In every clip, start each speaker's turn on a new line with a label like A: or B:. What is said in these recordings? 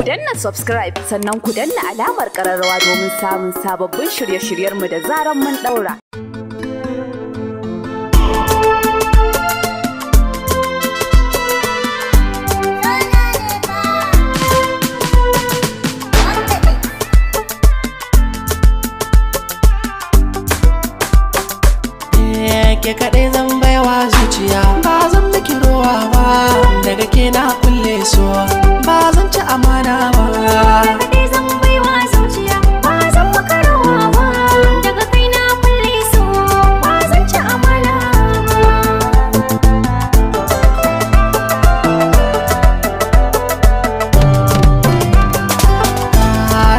A: Ku danna subscribe sannan ku danna alamar kararrawa domin samun sababbin shirye-shiryenmu da zaran mun daura.
B: Ke kaɗai zan baiwa zuciya, ba zan miki rowa ba. Daga ke na kulle so, ba zan ci amana ba.
C: Kaɗai zan baiwa zuciya, ba zan maka rowa ba. Daga kai na kulle so, ba zan ci amana ba.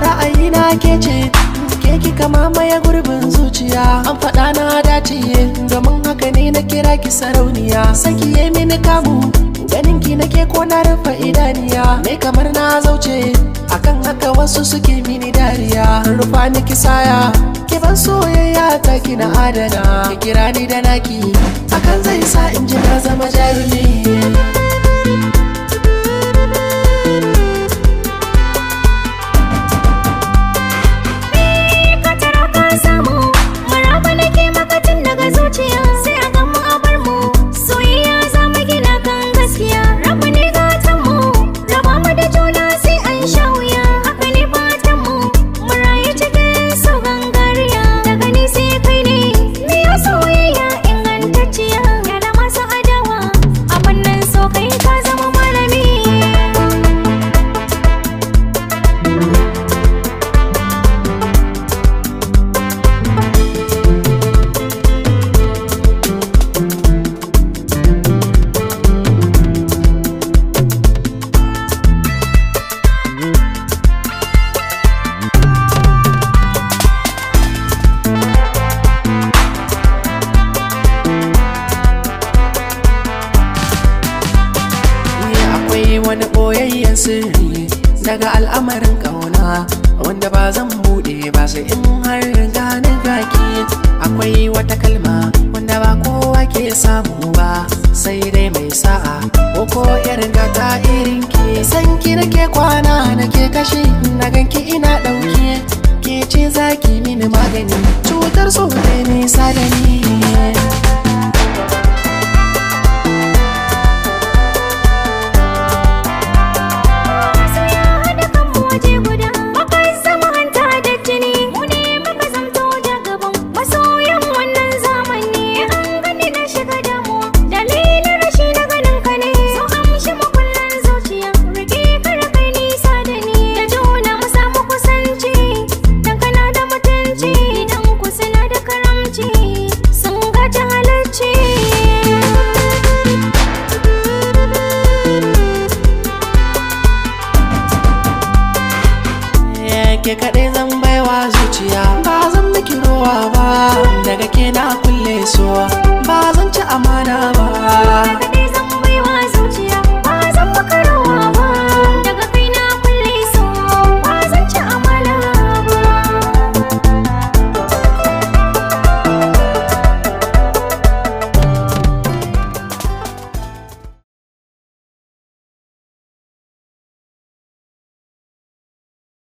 B: Ra'ayina ke ce, ke kika mamaye gurbin zuciya. An faɗa na dace, domin haka ne na kira ki sarauniya. Saki ya mini kamu, ganin ki nake ko na rufe idaniya. Mai kamar na zauce, akan haka wasu suke mini dariya. Rufa ni ki saya, ki ban soyayya ta ki na adana. Ki kira ni da naki, hakan zai sa in ji na zama jarumi. Wani ɓoyayyen sirri daga al'amarin ƙauna wanda ba zan buɗe ba sai in har gani gaki. Akwai wata kalma wanda ba kowa ke samu ba sai dai mai sa'a ko irin gata irin ki. San ki nake kwana nake kashi, na ganki ina ɗauki, ke ce zaki mini magani cutar so da nisa da ni. Ke kaɗai